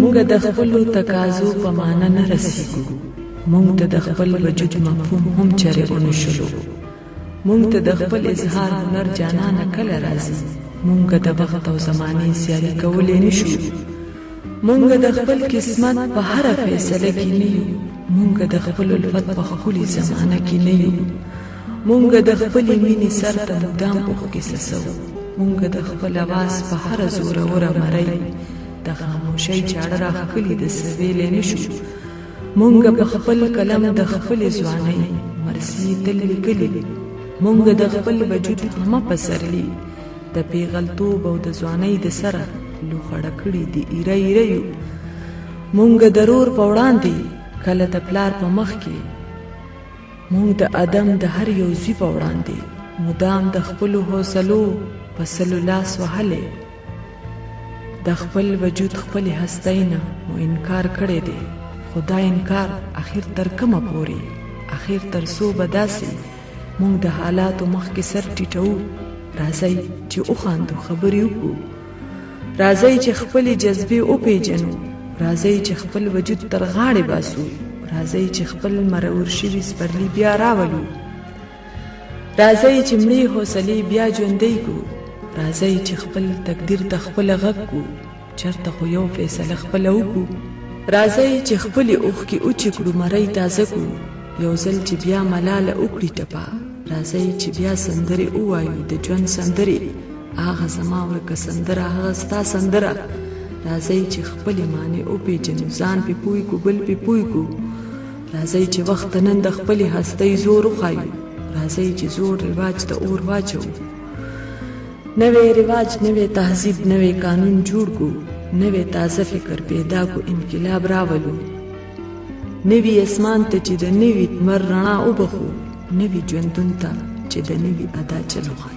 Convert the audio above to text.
مونږ د خپلو تقاضو په معنی نه رسیږو، مونږ ته د خپل وجود مفهوم هم چرې ونه شلو، مونږ ته د خپل اظهار هنر جانانه کله راځي، مونږ د وخت او زمانې سیالي کولی نه شو، مونږ د خپل قسمت په هره فیصله کې نه یو، مونږ د خپل الفت په ښکلې زمانه کې نه یو، مونږ د خپلې مینې سر ته مدام اوښکې څڅوو، مونږ د خپل اواز په هره زوروره مرۍ د خاموشۍ چاړه راښکلي د څه ویلی نه شو، مونږ په خپل قلم د خپلې ځوانۍ مرثیې تل لیکلي، مونږ د خپل وجود همه پسرلي د پیغلتوب او د ځوانۍ د سره لوخړه کړي دي ایره ایره یو، مونږ د رور په وړاندې کله د پلار په مخ کې، مونږ د ادم د هر یو زوی په وړاندې مدام د خپلو حوصلو په سلو لاس وهلی، د خپل وجود خپلې هستۍ نه مو انکار کړی دی، خو دا انکار اخر تر کومه پورې، اخر تر څو به داسې مونږ د حالاتو مخکې سر ټیټوو؟ راځئ چې وخاندو، خبرې وکړو، راځئ چې خپلې جذبې وپېژنو، راځئ چې خپل وجود تر غاړې باسو، راځئ چې خپل مرور شوي سپرلي بیا راولو، راځئ چې مړې حوصلې بیا ژوندۍ کړو، راځئ چې خپل تقدیر ته خپله غږ کړو، چېرته خو یو فیصله خپله وکړو، راځئ چې خپلې اوښکې وچې کړو، مرۍ تازه کړو، یو ځل چې بیا ملاله وکړي ټپه، راځئ چې بیا سندرې ووایو، د ژوند سندرې، هغه زما ورکه سندره، هغه ستا سندره، راځئ چې خپلې معنی وپېژنو، ځان پې پوه کړو، بل پې پوه کړو، راځئ چې وخت نن د خپلې هستۍ زور وښایو، راځئ چې زوړ رواج ته اور واچوو، نوی رواج، نوی تهذیب، نوی قانون جوړ کړو، نوی تازه فکر پیدا کړو، انقلاب راولو، نوي اسمان ته چې د نوي لمر رڼا وبخښو، نوي ژوندون ته چې د نوي ادا چل وښایو.